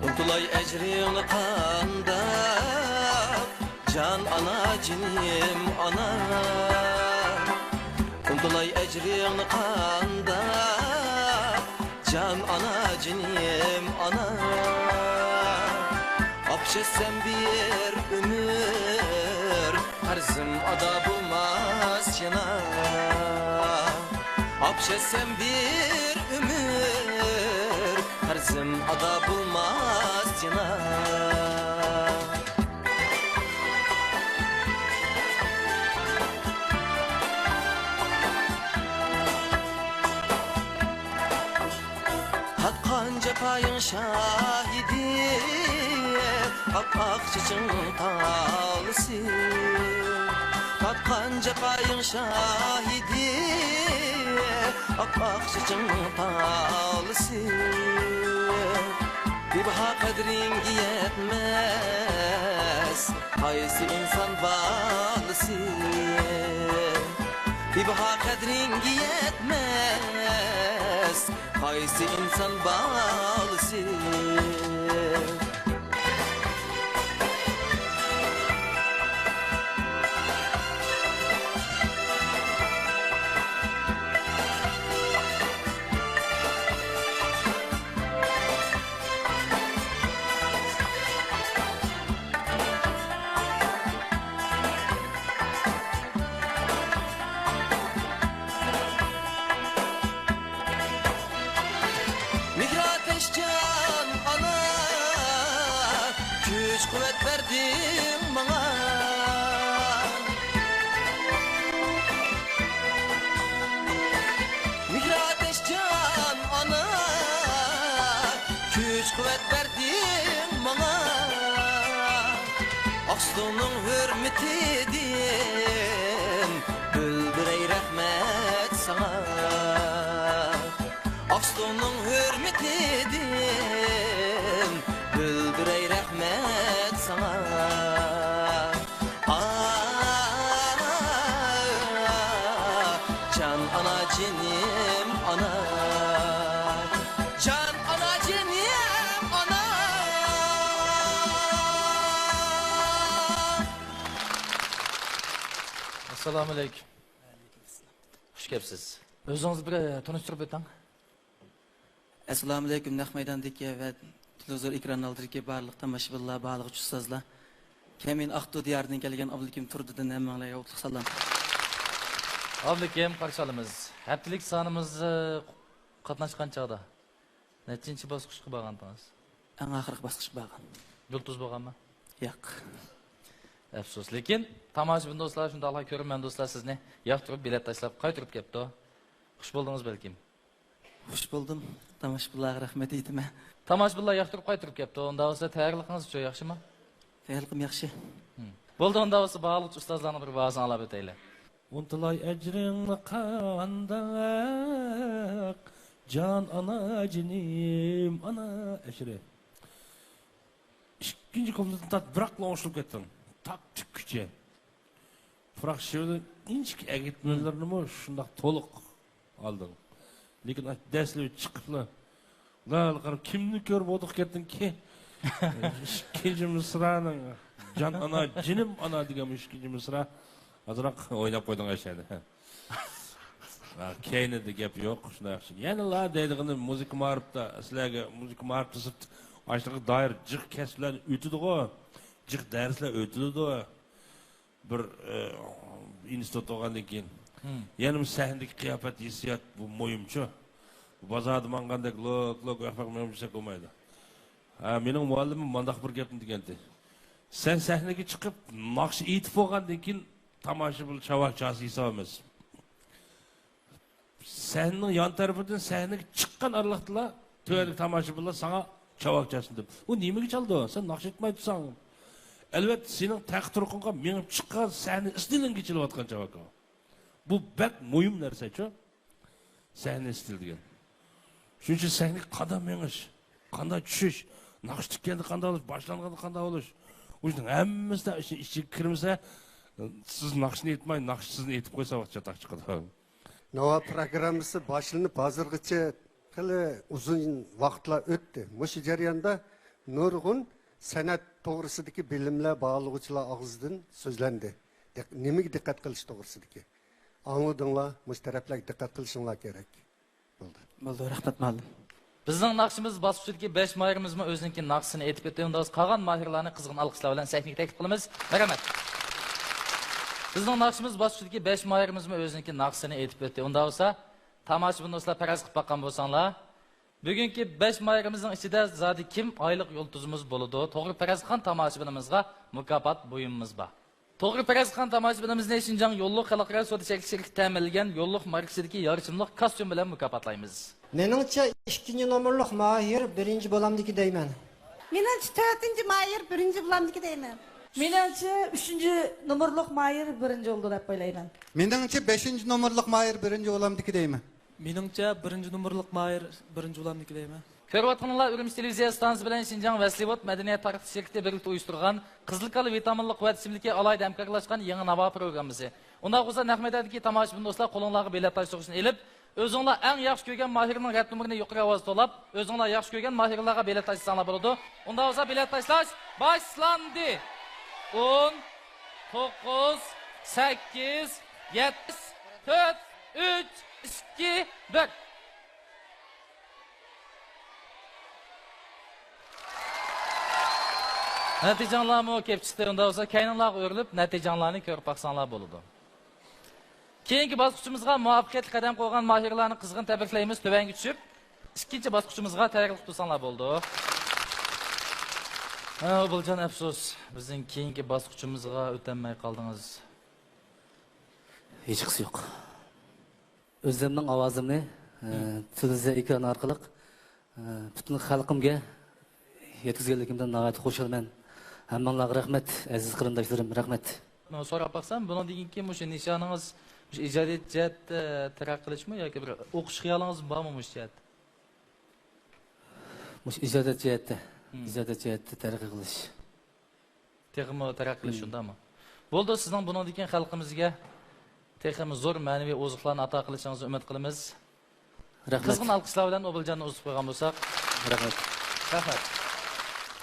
ئۇنتۇلاي ئەجرىڭنى قانداق، جان ئانا، جېنىم ئانا. ئۇنتۇلاي ئەجرىڭنى قانداق، جان ئانا، جېنىم ئانا. ئاپشەتسەم بىر ئۆمۈر، قەرزىم ئادا بولماس يەنە. ئاپشەتسەم بىر ئۆمۈر، قەرزىم ئادا بولماس يەنە. تارتقان جاپايىڭ شاھىدى، ئاپئاق چېچىڭ تالىسى. تارتقان جاپايىڭ شاھىدى، ئاپئاق چېچىڭ تالىسى. بىباھا قەدرىڭگە يەتمەس قايسى ئىنسان بالىسى؟ بىباھا قەدرىڭگە يەتمەس قايسى ئىنسان بالىسى؟ مېھرى ئاتەشجان ئانا، قۇۋۋەت بەردىڭ ماڭا، ئاقسۇنىڭ ھۆرمىتىدىن، بۈلبۈلەي رەھمەت ساڭا. ئاقسۇنىڭ ھۆرمىتىدىن، بۈلبۈلەي رەھمەت ساڭا. ئا، جان ئانا، جېنىم ئانا. جان ئانا، جېنىم ئانا. ئەسسالامۇئەلەيكۇم. خۇش كەپسىز. ئۆزىڭىزنى بىر، ئە، تونۇشتۇرۇپ ئۆتۈڭ. ئەسسالامۇئەلەيكۇم، نەق مەيداندىكى ۋە تېلېۋىزور ئېكرانى ئالدىدىكى بارلىق تاماشىبىنلار، باھالىغۇچى ئۇستازلار. كەمىن ئاقتۇ دىيارىدىن كەلگەن ئابلىكىم تۇردىدىن ھەممىڭلارغا ئوتلۇق سالام. ئابلىكىم، قارشى ئالىمىز. ھەپتىلىك سانىمىزغا قاتناشقان چاغدا نەچچىنچى باسقۇچقا بارغانتىڭىز؟ ئەڭ ئاخىرقى باسقۇچقا بارغان. يۇلتۇز بولغانمۇ؟ ياق. ئەپسۇس. لېكىن تاماشىبىن دوستلار، شۇنداقلا كۆرۈرمەن دوستلار سىزنى ياقتۇرۇپ بېلەت تاشلاپ قايتۇرۇپ كەپتۇ. خۇش بولدىڭىز بەلكىم؟ خۇش بولدۇم. تاماشىبىنلارغا رەھمەت ئېيتىمەن. تاماشىبىنلار ياقتۇرۇپ قايتۇرۇپ كەپتۇ. ئۇنداق بولسا تەييارلىقىڭىزچۇ، ياخشىمۇ؟ تەييارلىقىم ياخشى. ھىم. بولدى، ئۇنداق بولسا باھالىغۇچى ئۇستازلارنىڭ بىر باھاسىنى ئالاپ ئۆتەيلى. ئۇنتۇلاي ئەجرىڭنى قانداق، جان ئانا، جېنىم ئانا ئەشىرى. ئىككىنچى كۇپلېتتىن تارتىپ بىراقلا ئوڭشىلىپ كەتتىڭ. تاق تۈككىچە. پۇراق شېۋىدىن ئىنچىكە ئەگىتمىلىرىنىمۇ شۇنداق تولۇق ئالدىڭ. لېكىن ئاشۇ دەسلىپى چىقىپلا، لا، قاراپ، كىمنى كۆرۈپ ھودۇق كەتتىڭكى؟ ئىككىنچى مىسرانىڭ، جان ئانا، جېنىم ئانا دېگەن ئىككىنچى مىسرا ئازراق ئويناپ قويدۇڭ ئەشەدە. ھا، كەينىدە گەپ يوق، شۇنداق ياخشى. يەنىلا دەيدىغىنىم، مۇزىكا مائارىپتا، سىلەرگە مۇزىكا مائارىپتا سىرت ئاشۇنىڭغا دائىر جىق كەسىپلەر ئۆتىدىغۇ، جىق دەرسلەر ئۆتۈلىدۇ. بىر، ئى، ئىنستىتۇت بولغاندىن كېيىن. ھىم. يەنە بىر سەھنىدىكى قىياپەت، ھېسسىيات، بۇ مۇھىمچۇ. بازاردا ماڭغاندەك لوك، لوك، ۋەق، ۋەق مېڭىپ يۈرسەك بولمايدۇ. ھە، مېنىڭ مۇئەللىمىم مانداق بىر گەپنى دېگەنتى. سەن سەھنىگە چىقىپ ناخشا ئېيتىپ بولغاندىن كېيىن تاماشىبىن چاۋاك چالسا ھېساب ئەمەس. سەھنىنىڭ يان تەرىپىدىن سەھنىگە چىققان ئارىلىقتىلا تۆۋەندىكى تاماشىبىنلار ساڭا چاۋاك چالسۇن دەپ. ئۇ نېمىگە چالىدۇ؟ سەن ناخشا ئېيتمايتىسەن. ئەلۋەتتە، سېنىڭ تەختە تۇرقۇڭغا مېڭىپ چىققان سەھنە ئىستىلىڭگە چېلىۋاتقان چاۋاك ئۇ. بۇ بەك مۇھىم نەرسەچۇ. سەھنە ئىستىل دېگەن. شۇنىڭ ئۈچۈن سەھنىگە قانداق مېڭىش، قانداق چۈشۈش، ناخشا پۈتكەندە قانداق بولۇش، باشلانغاندا قانداق بولۇش. ئۇنىڭ ھەممىسى ئىچىگە كىرمىسە، سىز ناخشىنى ئېيتماي، ناخشا سىزنى ئېيتىپ قويسا، ۋاقىت چاتاق چىقىدۇ. ناۋا پىروگراممىسى باشلىنىپ ھازىرغىچە خېلى ئۇزۇن ۋاقىتلار ئۆتتى. مۇشۇ جەرياندا نۇرغۇن سەنئەت توغرىسىدىكى بىلىملەر باھالىغۇچىلار ئاغزىدىن سۆزلەندى. دىق-، نېمىگە دىققەت قىلىش توغرىسىدىكى. ئاڭلىدىڭلار، مۇشۇ تەرەپلەرگە دىققەت قىلىشىڭلار كېرەك. بولدى. بولدى، رەھمەت، مۇئەللىم. بىزنىڭ ناخشىمىز باسقۇچىدىكى بەش ماھىرىمىزمۇ ئۆزىنىڭكى ناخشىسىنى ئېيتىپ ئۆتتى. ئۇنداق قالغان ماھىرلارنى قىزغىن ئالقىشلار بىلەن سەھنىگە تەكلىپ قىلىمىز. مەرھەمەت. بىزنىڭ ناخشىمىز باسقۇچىدىكى بەش ماھىرىمىزمۇ ئۆزىنىڭكى ناخشىسىنى ئېيتىپ ئۆتتى. ئۇنداق بولسا، تاماشىبىن دوستلار پەرەز قىلىپ باققان بولساڭلار، بۈگۈنكى بەش ماھىرىمىزنىڭ ئىچىدە زادى كىم ئايلىق يۇلتۇزىمىز بولىدۇ؟ توغرا پەرەز قىلغان تاماشىبىنىمىزغا مۇكاپات بۇيۇمىمىز بار. توغرا پەرەز قىلغان تاماشىبىنىمىزنى شىنجاڭ يوللۇق خەلقئارا سودا شەركىتى تەمىنلىگەن يوللۇق ماركىسىدىكى يارىشىملىق كاستيۇم بىلەن مۇكاپاتلايمىز. مېنىڭچە، ئىككىنچى نومۇرلۇق ماھىر بىرىنچى بولامدىكى دەيمەن. مېنىڭچە، تۆتىنچى ماھىر بىرىنچى بولامدىكى دەيمەن. مېنىڭچە، ئۈچىنچى نومۇرلۇق ماھىر بىرىنچى بولىدۇ دەپ ئويلايمەن. مېنىڭچە، بەشىنچى نومۇرلۇق ماھىر بىرىنچى بولامدىكى دەيمەن. مېنىڭچە، بىرىنچى نومۇرلۇق ماھىر بىرىنچى بولامدىكى دەيمەن. كۆرۈۋاتقىنىڭلار ئۈرۈمچى تېلېۋىزىيە ئىستانسىسى بىلەن شىنجاڭ ۋەسلىۋوت مەدەنىيەت تارقىتىش شىركىتى بىرلىكتە ئۇيۇشتۇرغان قىزىل كالا ۋىتامىنلىق قۇۋۋەت ئىچىملىكى ئالاھىدە ھەمكارلاشقان يېڭى ناۋا پروگراممىسى. ئۇنداق بولسا، نەق مەيداندىكى تاماشىبىن دوستلار، قولۇڭلارغا بېلەت تاشلىغۇچنى ئېلىپ، ئۆزۈڭلار ئەڭ ياخشى كۆرگەن ماھىرنىڭ رەت نومۇرىنى يۇقىرى ئاۋازدا توۋلاپ، ئۆزۈڭلار ياخشى كۆرگەن ماھىرلارغا بېلەت تاشلىساڭلار بولىدۇ. ئۇنداق بولسا، بېلەت تاشلاش باشلاندى. ئون، توققۇز، سەككىز، يەتتە، تۆت، ئۈچ، ئىككى، بىر. نەتىجەڭلارمۇ كېلىپ چىقتى. ئۇنداق بولسا، كەينىڭلارغا ئۆرۈلۈپ، نەتىجەڭلارنى كۆرۈپ باقساڭلار بولىدۇ. كېيىنكى باسقۇچىمىزغا مۇۋەپپەقىيەتلىك قەدەم قويغان ماھىرلارنى قىزغىن تەبرىكلەيمىز. تۆۋەنگە چۈشۈپ، ئىككىنچى باسقۇچىمىزغا تەييارلىق تۇرساڭلار بولىدۇ. ھە، ئوبۇلجان، ئەپسۇس، بىزنىڭ كېيىنكى باسقۇچىمىزغا ئۆتەلمەي قالدىڭىز. ھېچقىسى يوق. ئۆزۈمنىڭ ئاۋازىمنى، ئە، تېلېۋىزىيە ئېكرانى ئارقىلىق، ئە، پۈتۈن خەلقىمگە، ئە، يەتكۈزگەنلىكىمدىن ناھايىتى خۇشالمەن. ھەممىڭلارغا رەھمەت، ئەزىز قېرىنداشلىرىم، رەھمەت. سوراپ باقسام، بۇنىڭدىن كېيىنكى مۇشۇ نىشانىڭىز مۇشۇ ئىجادىيەت جەھەتتە تەرەققىي قىلىشمۇ ياكى بىر ئوقۇش خىيالىڭىز بارمۇ مۇشۇ جەھەتتە؟ مۇشۇ ئىجادىيەت جەھەتتە، مم، ئىجادىيەت جەھەتتە تەرەققىي قىلىش. تېخىمۇ تەرەققىي قىلىش، مم، شۇنداقمۇ؟ بولدى، سىزنىڭ بۇنىڭدىن كېيىن خەلقىمىزگە تېخىمۇ زور مەنىۋى ئوزۇقلارنى ئاتا قىلىشىڭىزنى ئۈمىد قىلىمىز. رەھمەت. قىزغىن ئالقىشلار بىلەن ئوبۇلجاننى ئۇزىتىپ قويغان بولساق. رەھمەت. رەھمەت.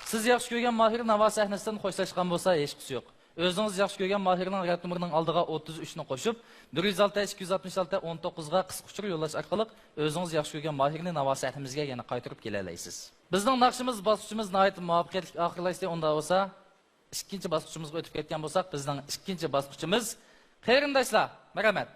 سىز ياخشى كۆرگەن ماھىر ناۋا سەھنىسىدىن خوشلاشقان بولسا ھېچقىسى يوق. ئۆزىڭىز ياخشى كۆرگەن ماھىرنىڭ رەت نومۇرىنىڭ ئالدىغا ئوتتۇز ئۈچنى قوشۇپ، بىر يۈز ئالتە، ئىككى يۈز ئاتمىش ئالتە، ئون توققۇزغا قىسقا ئۇچۇر يوللاش ئارقىلىق ئۆزىڭىز ياخشى كۆرگەن ماھىرنى ناۋا سەھنىمىزگە يەنە قايتۇرۇپ كېلەلەيسىز. بىزنىڭ ناخشىمىز باسقۇچىمىز ناھايىتى مۇۋەپپەقىيەتلىك ئاخىرلاشتى. ئۇنداق بولسا، ئىككىنچى باسقۇچىمىزغا ئۆتۈپ كەتكەن بولساق، بىزنىڭ ئىككىنچى باسقۇچىمىز قېرىنداشلار. مەرھەمەت.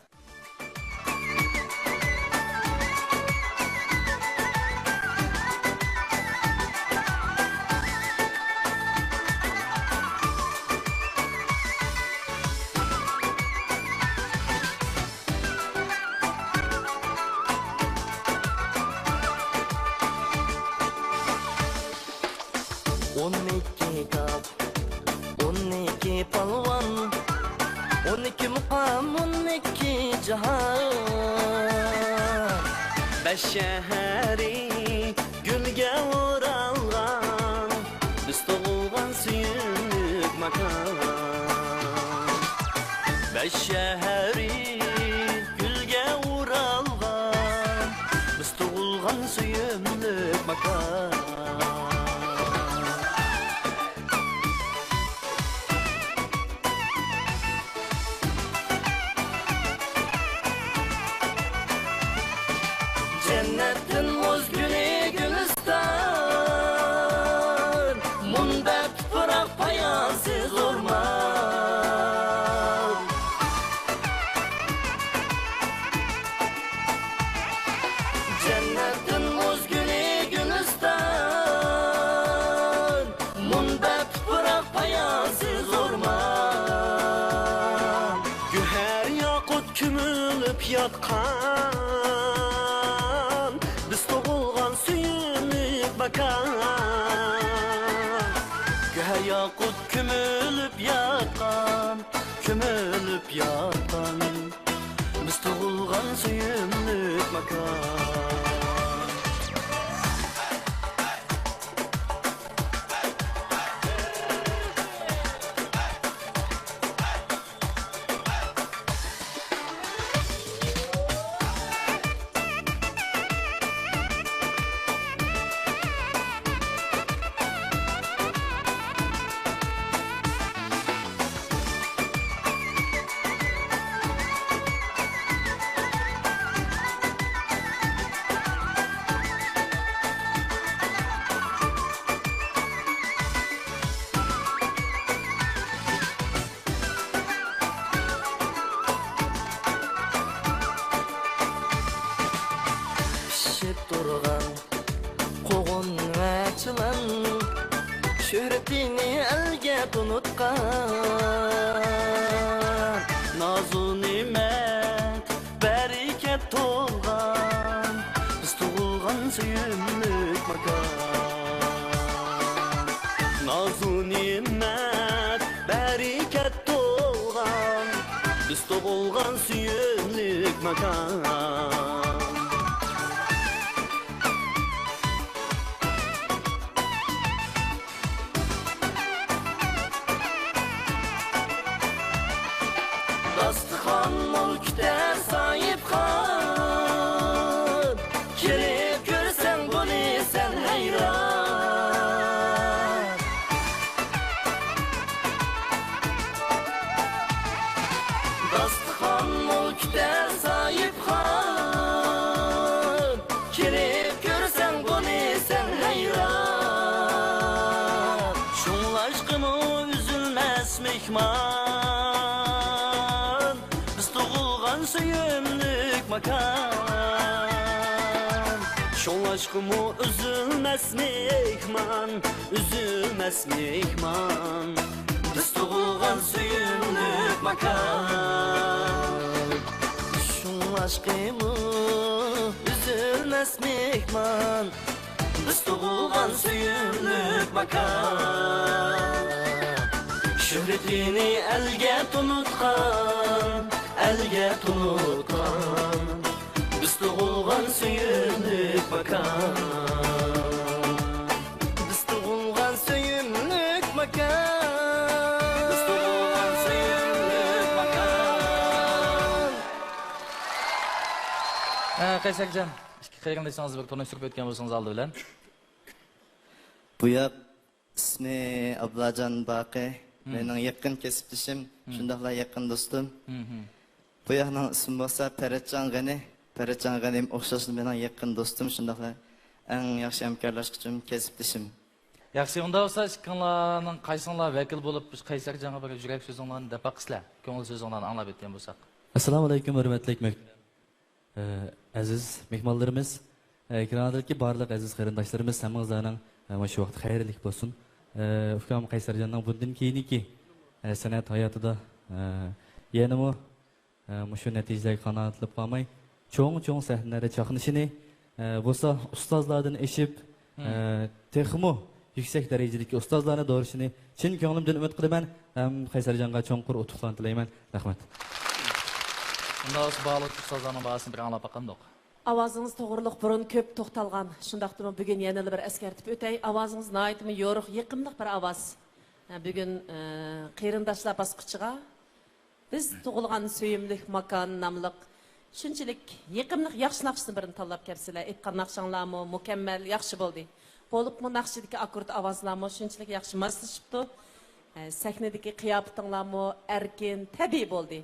ئون ئىككى كاپ، ئون ئىككى پالۋان، ئون ئىككى مۇقام، ئون ئىككى جاھان. بەش شەھىرى گۈلگە ئورالغان، بىز تۇغۇلغان سۆيۈملۈك ماكان. بەش شەھىرى گۈلگە ئورالغان، بىز تۇغۇلغان سۆيۈملۈك ماكان. جەننەتتىن مۇز گۈلى گۈلىستان، مۇنبەت تۇپراق پايانسىز ئورمان. جەننەتتىن مۇز گۈلى گۈلىستان، مۇنبەت تۇپراق پايانسىز ئورمان. گۆھەر ياقۇت كۆمۈلۈپ ياتقان، بىز تۇغۇلغان سۆيۈملۈك ماكان. گۆھەر ياقۇت كۆمۈلۈپ ياتقان، كۆمۈلۈپ ياتقان، بىز تۇغۇلغان سۆيۈملۈك ماكان. پىشىپ تۇرغان قوغۇن ۋە چىلان، شۆھرىتىنى ئەلگە تونۇتقان. نازۇ نېمەت، بەرىكەت تولغان، بىز تۇغۇلغان سۆيۈملۈك ماكان. نازۇ نېمەت، بەرىكەت تولغان، بىز تۇغۇلغان سۆيۈملۈك ماكان. داستىخان مول كۈتەر ساھىبخان، كېلىپ كۆرسەڭ بۇنى سەن ھەيران. داستىخان مول كۈتەر ساھىبخان، كېلىپ كۆرسەڭ بۇنى سەن ھەيران. شۇڭلاشقىمۇ ئۈزۈلمەس مېھمان، بىز تۇغۇلغان سۆيۈملۈك ماكان. شۇڭلاشقىمۇ ئۈزۈلمەس مېھمان، ئۈزۈلمەس مېھمان، بىز تۇغۇلغان سۆيۈملۈك ماكان. شۇڭلاشقىمۇ ئۈزۈلمەس مېھمان، بىز تۇغۇلغان سۆيۈملۈك ماكان. شۆھرىتىنى ئەلگە تونۇتقان، ئەلگە تونۇتقان. بىز تۇغۇلغان سۆيۈملۈك ماكان. بىز تۇغۇلغان سۆيۈملۈك ماكان. بىز تۇغۇلغان سۆيۈملۈك ماكان. ھە، قەيسەرجان، ئىككى قېرىندىشىڭىزنى بىر تونۇشتۇرۇپ ئۆتكەن بولسىڭىز ئالدى بىلەن. بۇ ياق ئىسمى ئابلاجان باقى. مم. مېنىڭ يېقىن كەسىپدىشىم، مم. شۇنداقلا يېقىن دوستۇم. مم. بۇ ياقنىڭ ئىسمى بولسا پەرەتجان غېنى. پەرەتجان غېنىم ئوخشاشلا مېنىڭ يېقىن دوستۇم، شۇنداقلا ئەڭ ياخشى ھەمكارلاشقۇچىم، كەسىپدىشىم. ياخشى، ئۇنداق بولسا ئىككىڭلارنىڭ قايسىڭلار ۋەكىل بولۇپ شۇ قەيسەرجانغا بىر يۈرەك سۆزۈڭلارنى دەپ باققىسىلەر، كۆڭۈل سۆزۈڭلارنى ئاڭلاپ ئۆتكەن بولساق. ئەسسالامۇئەلەيكۇم، ھۆرمەتلىك مۆھتەرەم. ئە، ئەزىز مېھمانلىرىمىز، ئە، ئېكراندىكى بارلىق ئەزىز قېرىنداشلىرىمىز، ھەممىڭلارنىڭ، ئە، مۇشۇ ۋاقتى خەيرلىك بولسۇن. ئە، ئۇكام قەيسەرجاننىڭ بۇندىن كېيىنكى، ئە، سەنئەت ھاياتىدا، ئە، يەنىمۇ، ئە، مۇشۇ نەتىجىلەرگە قانائەت قىلىپ قالماي، چوڭ-چوڭ سەھنىلەردە چاقنىشىنى، ئە، بولسا ئۇستازلاردىن ئېشىپ، مم. ئە، تېخىمۇ يۈكسەك دەرىجىدىكى ئۇستازلارنى دورىشىنى چىن كۆڭلۈمدىن ئۈمىد قىلىمەن. ھەم قەيسەرجانغا چوڭقۇر ئۇتۇقلارنى تىلەيمەن. رەھمەت. ئۇنداق بولسا، بارلىق ئۇستازلارنىڭ باھاسىنى بىر ئاڭلاپ باقامدۇق؟ ئاۋازىڭىز توغرىلىق بۇرۇن كۆپ توختالغان، شۇنداقتىمۇ بۈگۈن يەنىلا بىر ئەسكەرتىپ ئۆتەي. ئاۋازىڭىز ناھايىتىمۇ يورۇق، يېقىملىق بىر ئاۋاز. ھە، بۈگۈن، ئە، قېرىنداشلار باسقۇچىغا بىز تۇغۇلغان سۆيۈملۈك ماكان ناملىق شۇنچىلىك يېقىملىق ياخشى ناخشىنى بىرنى تاللاپ كەپسىلەر. ئېيتقان ناخشاڭلارمۇ مۇكەممەل، ياخشى بولدى. بولۇپمۇ ناخشىدىكى ئاككورد ئاۋازلارمۇ شۇنچىلىك ياخشى ماسلىشىپتۇ. ئە، سەھنىدىكى قىياپىتىڭلارمۇ ئەركىن، تەبىئىي بولدى.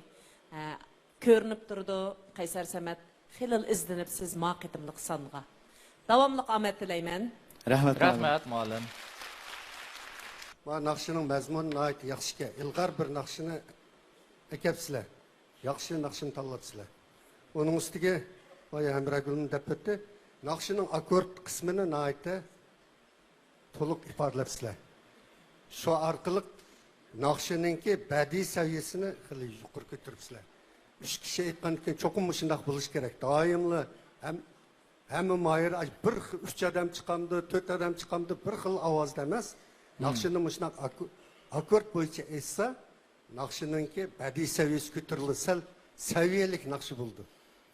ئە، كۆرۈنۈپ تۇرىدۇ، قەيسەر سەمەت خېلىلا ئىزدىنىپ سىز ما قېتىملىق سانغا. داۋاملىق ئامەت تىلەيمەن. رەھمەت، مۇئەللىم. رەھمەت، مۇئەللىم. ما ناخشىنىڭ مەزمۇنى ناھايىتى ياخشىكەن. ئىلغار بىر ناخشىنى ئەكەپسىلەر. ياخشى ناخشىنى تاللاپسىلەر. ئۇنىڭ ئۈستىگە بايا ھەمراگۈلمۇ دەپ ئۆتتى. ناخشىنىڭ ئاككورد قىسمىنى ناھايىتى تولۇق ئىپادىلەپسىلەر. شۇ ئارقىلىق ناخشىنىڭكى بەدىئىي سەۋىيەسىنى خېلى يۇقىرى كۆتۈرۈپسىلەر. ئۈچ كىشى ئېيتقاندىكىن چوقۇم مۇشۇنداق بولۇشى كېرەك. دائىملا ھەم، ھەممە ماھىر، ئاي، بىر خىل، ئۈچ ئادەم چىقامدۇ، تۆت ئادەم چىقامدۇ، بىر خىل ئاۋازدا ئەمەس. مم. ناخشىنى مۇشۇنداق ئاكو-، ئاككورد بويىچە ئېيتسا، ناخشىنىڭكى بەدىئىي سەۋىيەسى كۆتۈرۈلىدۇ، سەل سەۋىيەلىك ناخشا بولىدۇ.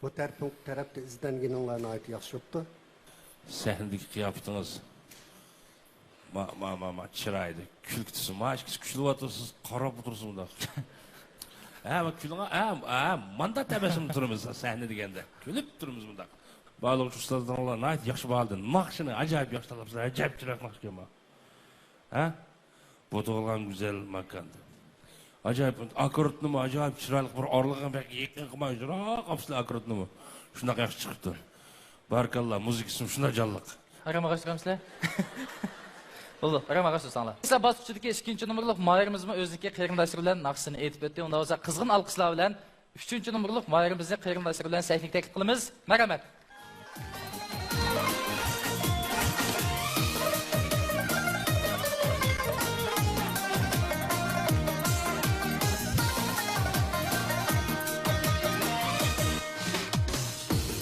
بۇ تەرىپىڭ-، تەرەپتە ئىزدەنگىنىڭلار ناھايىتى ياخشى بوپتۇ. سەھنىدىكى قىياپىتىڭىز، ما، ما، ما، ما، چىرايلىق، كۈلكىسى، ما، ئىككىسى كۈلۈۋاتىدۇ، سىز قاراپ ئولتۇرىسىز مۇنداق. ھە، ما، كۈلۈڭ، ھە، ھە، ماندا تەبەسسۇم تۇرىمىز سەھنە دېگەندە. كۈلۈپ تۇرىمىز مۇنداق. بارلىق ئۇستازلىرىڭلار ناھايىتى ياخشى باھالىدى. ناخشىنى ئەجايىپ ياخشى تاللاپسىلەر، ئەجايىپ چىرايلىق ناخشا ئىكەن بۇ. ھە؟ بۇ تۇغۇلغان گۈزەل ماكان. ئاجايىپ، ئاككوردنىمۇ ئاجايىپ چىرايلىق بىر ئارىلىقىنى بەك يېقىن قىلماي، يىراق ئاپسىلەر ئاككوردنىمۇ. شۇنداق ياخشى چىقىپتۇ. بارىكاللا، مۇزىكىسىمۇ شۇنداق جانلىق. ئارام ئاغاچ تۇرامسىلەر؟ بولدى، ئارام ئاغاچ تۇرساڭلار. بىز باسقۇچىدىكى ئىككىنچى نومۇرلۇق ماھىرىمىزمۇ ئۆزىنىڭكى قېرىنداشلىرى بىلەن ناخشىسىنى ئېيتىپ ئۆتتى. ئۇنداق بولسا قىزغىن ئالقىشلار بىلەن ئۈچىنچى نومۇرلۇق ماھىرىمىزنى قېرىنداشلىرى بىلەن سەھنىگە تەكلىپ قىلىمىز. مەرھەمەت.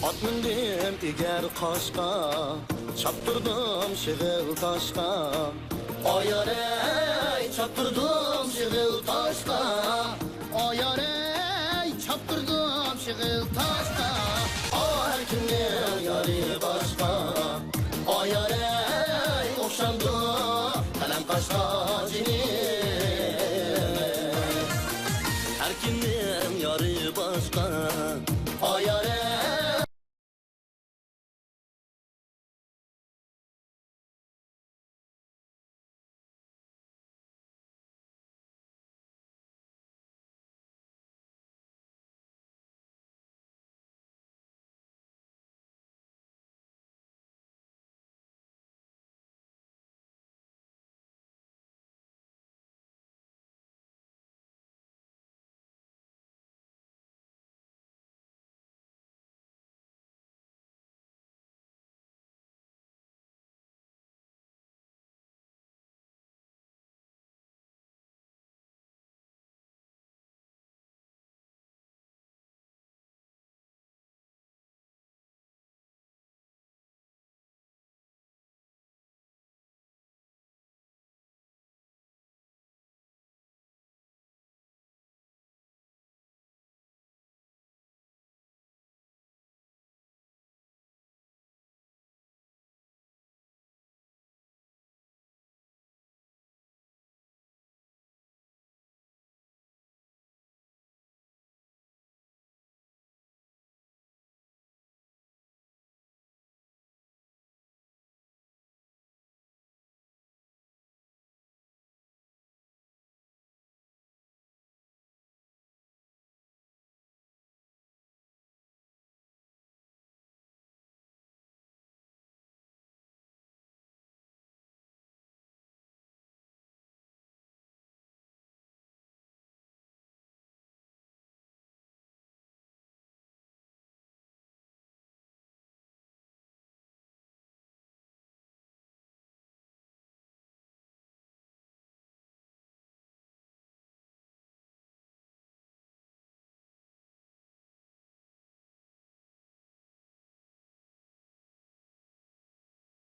ئات مىندىم ئېگەر قاشقا، چاپتۇردۇم شېغىل تاشقا. ئايارەي، چاپتۇردۇم شېغىل تاشقا.